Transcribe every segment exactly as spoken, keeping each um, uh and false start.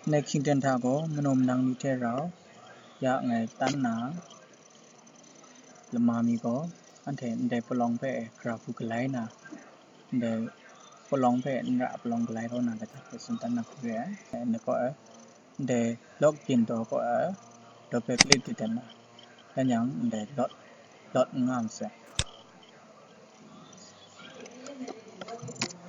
Ndai hkying ten hta gaw manaw manang ni hte rau ya ngai tan na lama mi gaw, anhte ndai palawng hpe hkra hku galai na, ndai palawng hpe n ra palawng galai kau na lata hpe tsun dan na hku re ai. Ndai kaw e, ndai log byin taw kaw e, double click di dan na, dan yang ndai load, load n nga masai.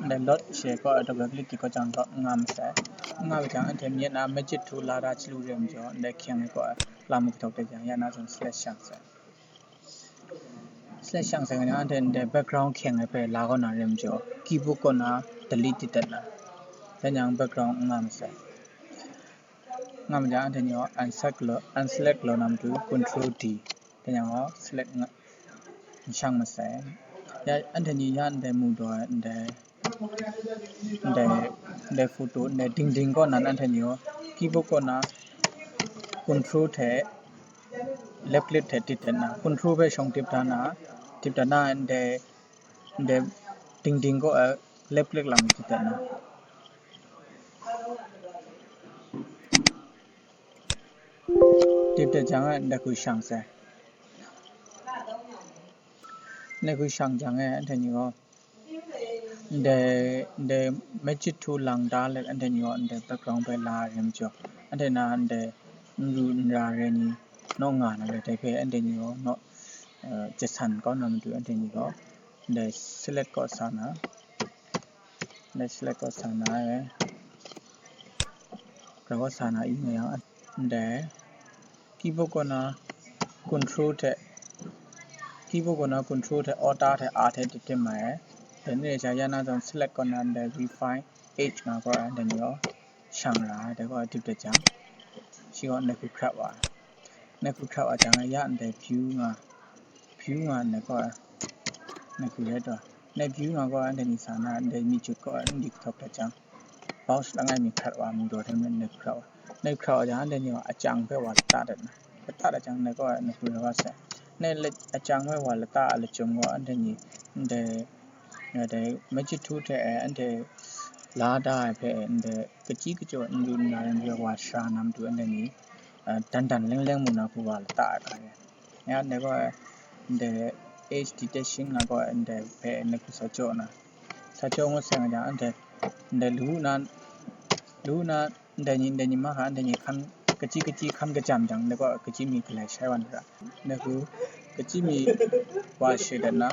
Ndai load she kaw e double click di kaw jang load n nga masai. N nga jang anhte myit na magic tool la da chyalu re majaw, ndai hkying ai kaw e lam kahtawk de jang ya na zawn select shang sai. Select shang sai nga jang anhte ndai background hkying ai hpe la kaw na re majaw, keyboard kaw na delete di dan na, dan yang background n nga masai. Nga ma jang anhte ni gaw unselect lo, unselect lo na matu control D, dan yang gaw select nga, n shang masai. Ya, anhte ni ya ndai mu daw ai, ndai, ndai, ndai photo, ndai dingding kaw nan anhte ni gaw keyboard kaw na control hte left click hte dip dan na, control hpe shawng dip dan na, dip dan na ndai, ndai dingding kaw e left click lang dip dan na. Dip dat jang e ndai hku shang sai. Ndai hku shang jang e anhte ni gaw ndai, ndai magic tool lang da let anhte ni gaw ndai background hpe la re majaw, anhte na ndai n ru n ra re ni naw nga na re, dai hpe anhte ni gaw naw, eh, jasan kau na matu anhte ni gaw ndai select kaw sa na, ndai select kaw sa na e, grau kaw sa na i nga yang, ndai keyboard kaw na control hte, keyboard kaw na control hte alt hte R hte dip dip mai ai. Dai ni re ai sha ya na zawn select kaw na ndai refine edge nga gaw ai, dai ni gaw shang ra ai, dai gaw dip dat jang, shi gaw ndai hku hkrat wa ai. Ndai hku hkrat wa jang e ya ndai view nga, view nga ndai gaw ai, ndai hku rai taw ai. Ndai view nga gaw ai, ndai ni sa na ndai myi jut gaw ai, n di kahtawk dat jang, bounce langai mi hkrat wa, mu daw hte maren ndai hku hkrat wa. Ndai hku hkrat wa jang, ndai ni gaw a chyang hpe wa lata dat na, lata dat jang, ndai gaw ai, ndai hku rai wa sai. Ndai la-, a chyang hpe wa lata ai lachyum gaw, anhte ni ndai, ndai magic tool hte e anhte la da ai hpe e, ndai kachyi kachyaw n ru n ra ai hpe wa shara na matu, anhte ni, eh, dan dan leng leng mu na hku wa lata ai hka re. Ya, ndai gaw, ndai edge detection nga gaw, ndai hpe ndai hku sa jaw na, sa jaw ngut sai nga jang, anhte ndai lu na, lu na, ndai ni, ndai ni mahkra, ndai ni hkan, kachyi kachyi hkan kajam jang, ndai gaw kachyi mi galai shai wa na ra. Ndai hku kachyi mi wa shai dat na,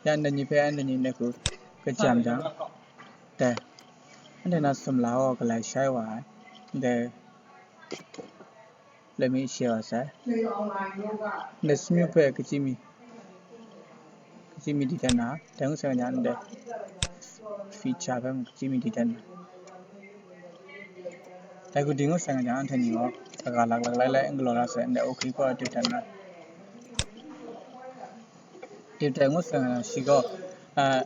yan ndai ni hpe anhte ni ndai hku kajam jang, dai, anhte na sumla gaw galai shai wa ai, ndai, let me share wa sai. Ndai smooth hpe kachyi mi, kachyi mi di dan na, dai ngut sai nga jang ndai feather hpe mung kachyi mi di dan na. Dai hku di ngut sai nga jang, anhte ni gaw, kaga lak lak lai lai n galaw ra sai, ndai okay kaw dip dan na. Dip dat ngut sai nga jang, shi gaw, ah,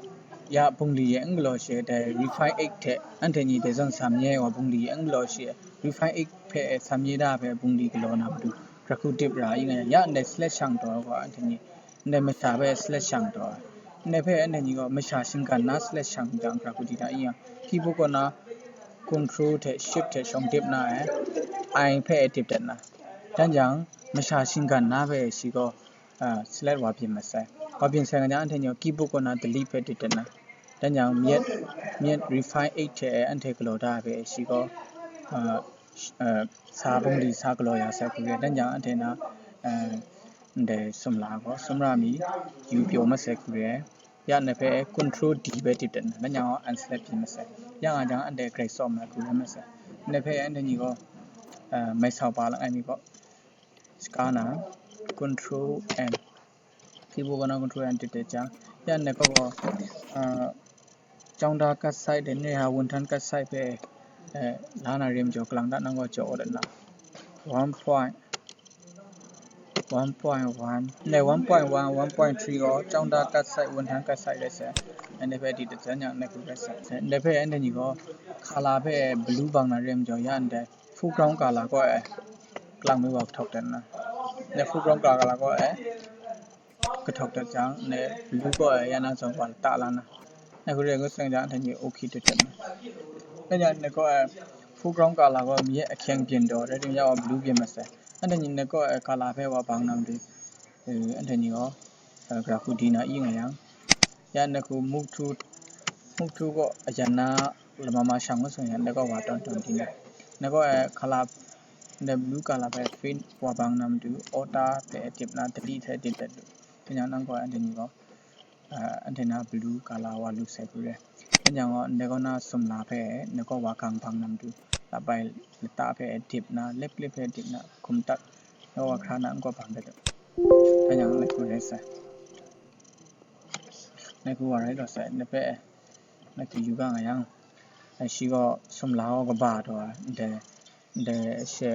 ya bungli e n galaw shi, dai refine edge hte, anhte ni dai zawn sa mi ai wa bungli e n galaw shi, refine edge hpe sa mi da hpe bungli galaw na matu, hkra hku dip ra i nga yang, ya ndai select shang taw ai gaw, anhte ni ndai masha hpe select shang taw ai. Ndai hpe anhte ni gaw masha shinggan na select shang jang hkra hku di na i yang, keyboard kaw na control hte shift hte shawng dip na ai, I hpe e dip dat na. Dan jang, masha shinggan na hpe shi gaw, ah, select wa byin masai. Wa byin sai nga jang, anhte ni gaw keyboard kaw na delete hpe dip dat na. Dan jang, myit, myit refine edge hte e anhte galaw da ai hpe shi gaw, ah, sh-, ah, sa bungli sa galaw ya sai hku re. Dan jang, anhte na, ah, ndai sumla gaw, sumla mi yu pyaw masai hku re. Ya ndai hpe control D hpe dip dat na, dan yang gaw unselect byin masai. Ya nga jang, anhte grai tsawm ai hku rai masai. Ndai hpe anhte ni gaw, ah, mai sau pa langai mi gaw, shaka na, control N, keyboard kaw na control N dip dat jang, ya ndai hpe gaw, ah, ကျောင်းသားကတ်ဆိုက် dai ni re ai ဝန်ထမ်းကတ်ဆိုက် hpe, eh, la na re majaw, kalang ta nang gaw jaw dat na, one point, one point one, ndai one point one, one point three gaw ကျောင်းသားကတ်ဆိုက် ဝန်ထမ်းကတ်ဆိုက် rai sai. Ndai hpe di dat jang, ndai hku rai sai. Ndai hpe anhte ni gaw, colour hpe blue bang na re majaw, ya ndai foreground colour kaw e, kalang mi wa kahtawk dat na. Ndai foreground colour kaw e, ကထောက်တဲ့ကြောင့်နဲ့ လူကော့ရရန်အကြောင်းပါတလာနာ အခုရေကိုစင်ကြတဲ့ညီအိုခိတချက်နော်။အဲ့ကြောင့်နကော့ foreground color ကမြေအခင်းပြင်တော့တဲ့တင်ရောက် blue ပြင်မစဲအဲ့တဲ့ညီနကော့ color ဖဲဝါပန်းနမ်ဒီအဲ့တဲ့ညီရော graph ဒီနာအင်းရရန်ရန်နခု move to move to ကအရန်နာလမမရှောင်လို့ဆိုရင်နကော့ဝါတွန်တွန်ဒီနာနကော့ color ဒီ blue color ဖဲ fit ဝါပန်းနမ်ဒီ order တဲ့ tip နာ delete တဲ့ tip တဲ့ကညာနံကော့အန်တနီရော အန်တနာ blue color ဝါလူဆိုင်ပူရဲ။ကညာရော နေကောနာ sum လာဖဲ နကောဝါကံပန်းနမ်ဒူ လပိုင်လတဖဲ dip နာ lip lip ဖဲ dip နာ ခုမ်တတ် နကောဝါခရနာ နကောပန်းဖဲ ကညာ နကူရဲဆိုင် နကူဝါရဲတော့ဆိုင် နဖဲ နကူယူကငါယံ အရှိကော sum လာဟောကဘာတော့ ဒဲ ဒဲရှဲ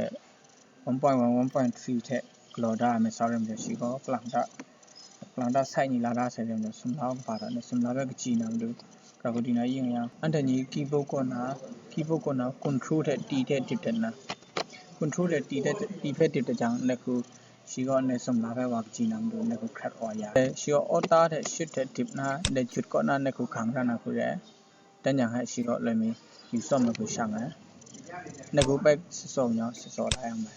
one point one one point three ထဲကလော်ဒါမဲဆောရမ်ဒရှိကောပလန်တာပလန်တာဆိုင်နီလာဒါဆိုင်ရမ်ဒစမ်လာကပါတော့နစမ်လာဘက်ကကြည်နံဒူကရကဒီနာယင်းယံအန်တညီကီဘိုကောနာကီဘိုကောနာ control ထဲတီထဲတစ်တဲ့နာ control ထဲတီထဲတီဖဲတစ်တဲ့ကြောင့်နကူရှိကောနစမ်လာဘက်ဝါကကြည်နံဒူနကူ crack ဝါရရှိကော order ထဲ shift ထဲတစ်နာနကူကောနာနကူခံရနာကူရဲ တညံဟဲရှိကောလွယ်မီယူစော့မကူရှောင်ငါနကူပဲစစော့ညောစစော့လာယံပဲ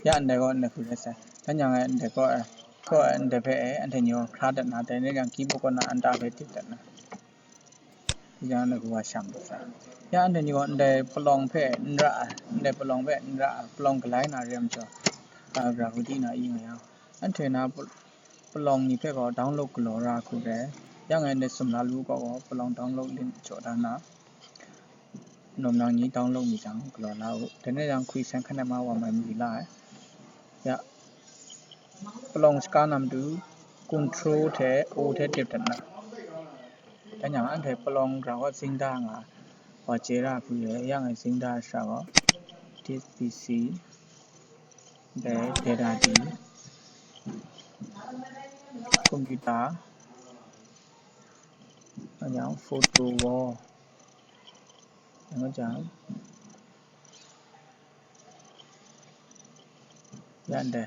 ရန်ဒဲကောနကူရဲစဲတညံဟဲဒဲကောအဲကောအဲဒဲဖဲအဲအန်တညောခရတနာတဲနေကံကီဘိုကောနာအန်တာဖဲတစ်တနာ ရန်နကူဝါရှံရန်ဒဲညီကောဒဲပလောင်ဖဲနရဒဲပလောင်ဖဲနရပလောင်ကလိုင်းနာရမ်ကျော်အဂရာဟုတိနာအင်းရံအန်ထေနာပလောင်ညီဖဲကော download ကလော်ရခုရဲရန်ဒဲစမ်လာလူကောပလောင် download လင့်ကျော်ဒါနာနုံနာညီ download မီတံကလော်လာအိုတနေ့ရန်ခွေဆန်းခနဲ့မဝါမမီလာရပလောင်စကားနံဒူ control ထဲအိုထဲတစ်တနာ တညံအန်ထေပလောင်ဂရာဝတ်စင်းဒါငါဝါကျေရဖူရရငယ်စင်းဒါရှာကော TCP ဘဲ data ဒီ computer အညောင် photo wall အကြောင်းရန်ဒဲ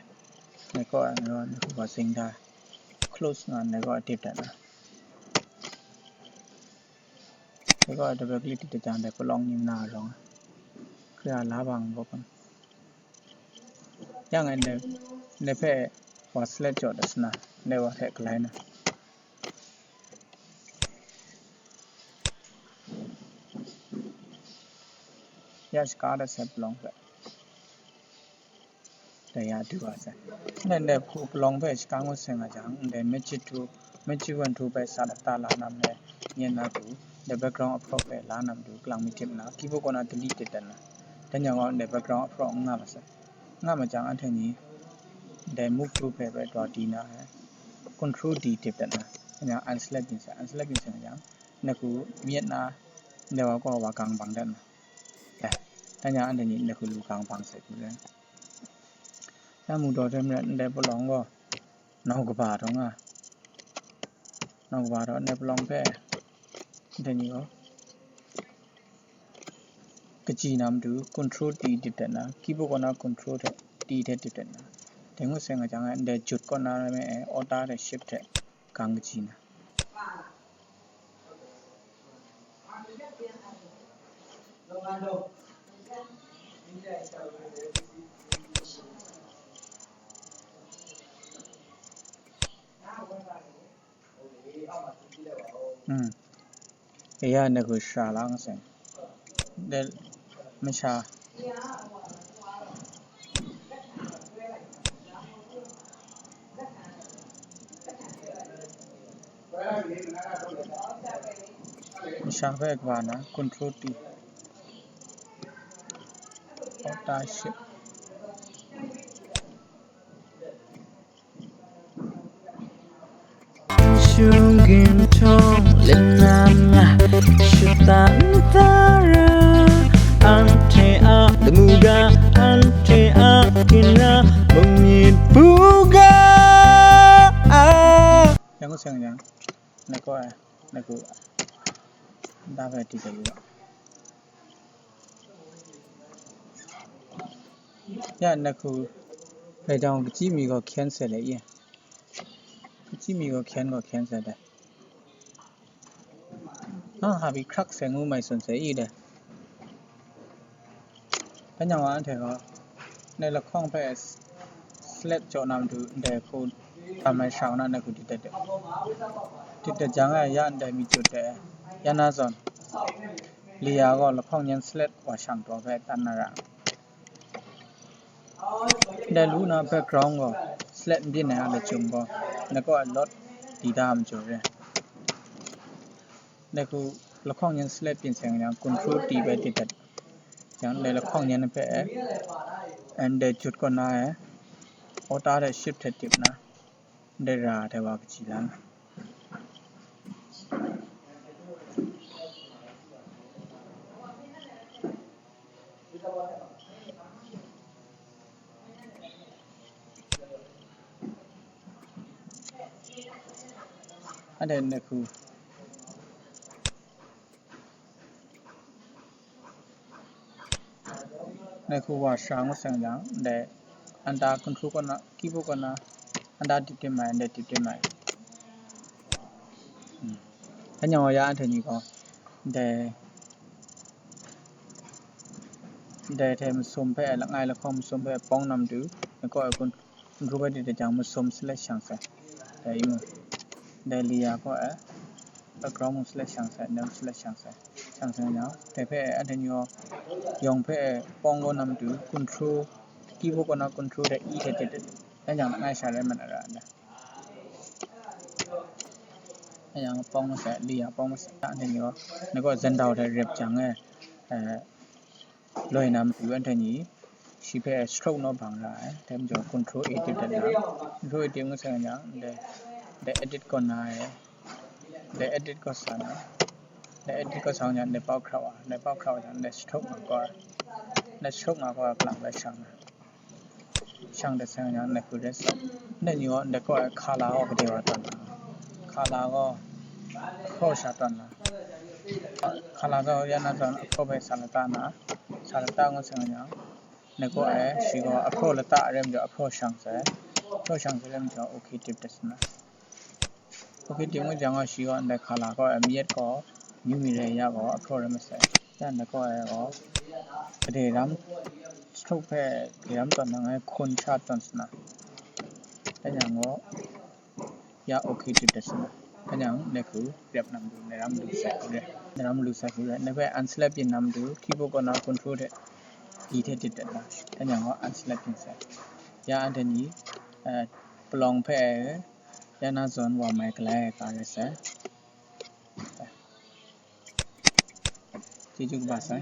နေကောအန်ရောနေကောစင်းဒါ close ငါနေကောအတစ်တနာ ဒီကတပကလီတတတန်တဲ့ပလောင်ညီမနာရောင်ခရလာဘင်ဘောပံယငယ်နေဖဲဝါစလက်ကြော်တစနာနေဝါထဲကလိုင်းနာရစကားတဲ့ဆက်ပလောင်ပဲ တရာတူပါစံ။နဲ့နဲ့ခုပလောင်ဖက်စကားငုစင်ကကြောင်တဲ့မချစ်တူမချစ်ဝင်တူပဲစာတတလာနမ်နဲ့ညနာတူ the background approx ပဲလာနမ်တူကလောင်မီတစ်နာကီဘိုကောနာတလီတစ်တနာတညာကောတဲ့ background approx ငါပါစံ။ငါမကြောင်အထင်ကြီးတဲ့ move to ပဲပဲတော့ဒီနာ control D တစ်တနာတညာ unselect တင်စံ unselect တင်စံကကြောင်နကူမျက်နာတဲ့ဝါကောဝါကံပန်းတဲ့နာကဲတညာအထင်ကြီးနကူလူကံပန်းစံကူတဲ့ တမူတော်ထဲမြတ်နဲ့ပလောင်ကောနောက်ကပါတော့ငါနောက်ကပါတော့နဲ့ပလောင်ဖဲတညီရောကကြည်နံဒူ control T တစ်တက်နာကီဘိုကောနာ control T ထဲတစ်တက်နာတဲငုစဲငါကြောင့်နဲ့ จุด ကောနာမဲ order တဲ့ shift ထဲကံကကြည်နာ အင်းအရာနကူရှာလာငစင်ဒဲမရှာမရှာဖဲကွာနာ control T order shift ရှုံးခင်ထုံးလက်နံငါရှုသနသရအန်ထေအတမူကအန်ထေအကင်နာမုံမြစ်ပူကအာရန်ကုန်ဆိုင်ရန်နကောနကူဒါပဲတီတယ်လို့ Ya, na hku, rai dang kaji mi gaw cancel le ye. Kaji mi gaw can gaw cancel de. Ha, ha bi crack se ngu mai sun se i de. Dai nyang wa anhte gaw, ndai lahkawng hpe slap jaw na matu, ndai hku tam ai sha na, ndai hku dit dat de. Dit dat jang e, ya ndai mi jut de, ya na zawn, li ya gaw lahkawng nyan slap wa shang taw hpe tan na ra. Ndai lu na background gaw slap n byin ai a lachyum gaw, ndai kaw e lot di da ai majaw re. Ndai hku lahkawng nyan slap byin seng yang, control T bai dit dat yang, ndai lahkawng nyan hpe, and ndai jut kaw na e, auto hte shift hte tip na, ndai ra ai wa kaji la na. Anhte ndai hku, ndai hku wa sha ngut seng jang, ndai anta control kaw na, keyboard kaw na, anta dip dip mai, ndai dip dip mai. Hmm. Dai nyang wa ya anhte ni gaw, ndai, ndai hte masum hpe, langai lahkawng masum hpe pawng na matu, ndai kaw e kun, n-gu bai dit dat jang masum select shang sai. Dai i mu. Dai li ya kaw e, background mung select shang sai, name select shang sai. Shang sai yang, dai hpe anhte ni gaw, yawng hpe pawng kaw na matu, control, keyboard kaw na control dai E hte dit dat, dan jang langai sha rai mat na ra nna. Dai yang pawng masat, li ya pawng masat, anhte ni gaw, ndai kaw zandau hte rep jang e, eh, loi na matu anhte ni, shi hpe stroke naw bang ra ai, dai majaw control A dit dat na, control A dit ngut seng yang, ndai, ndai edit kaw na e, ndai edit kaw sa na, ndai edit kaw sa yang, ndai pau hkrau wa, ndai pau hkrau wa yang, ndai stroke nga kaw ai, ndai stroke nga kaw ai kalang bai shang na. Shang dat seng yang, ndai hku ret sa. Ndai ni gaw, ndai kaw e hkala gaw gade wa tawn na. Hkala gaw, ahpraw sha tawn na. Hkala gaw ya na zawn ahpraw hpe sa lata na, sa lata ngut seng yang, ndai kaw e shi gaw ahpraw lata rai majaw ahpraw shang sai, ahpraw shang sai rai majaw, okay tip dat sa na. Okay tip ngut jang gaw, shi gaw ndai hkala kaw e mayat gaw, amyu mi rai ya gaw, ahpraw rai masai. Ya ndai kaw e gaw, gade ram, stroke hpe gade ram tawn na ngai hkun sha tawn sa na. Dai yang gaw, ya okay tip dat sa na. Dai yang ndai hku rep na matu, ndai ram lu sai hku re, ndai ram lu sai hku re. Ndai hpe unselect byin na matu, keyboard kaw na control hte, E hte dit dat na. Dai yang gaw unselect byin sai. Ya anhte ni, eh, palawng hpe, ya na zawn wa mai galai ai ga rai sai. Chyeju kaba sai.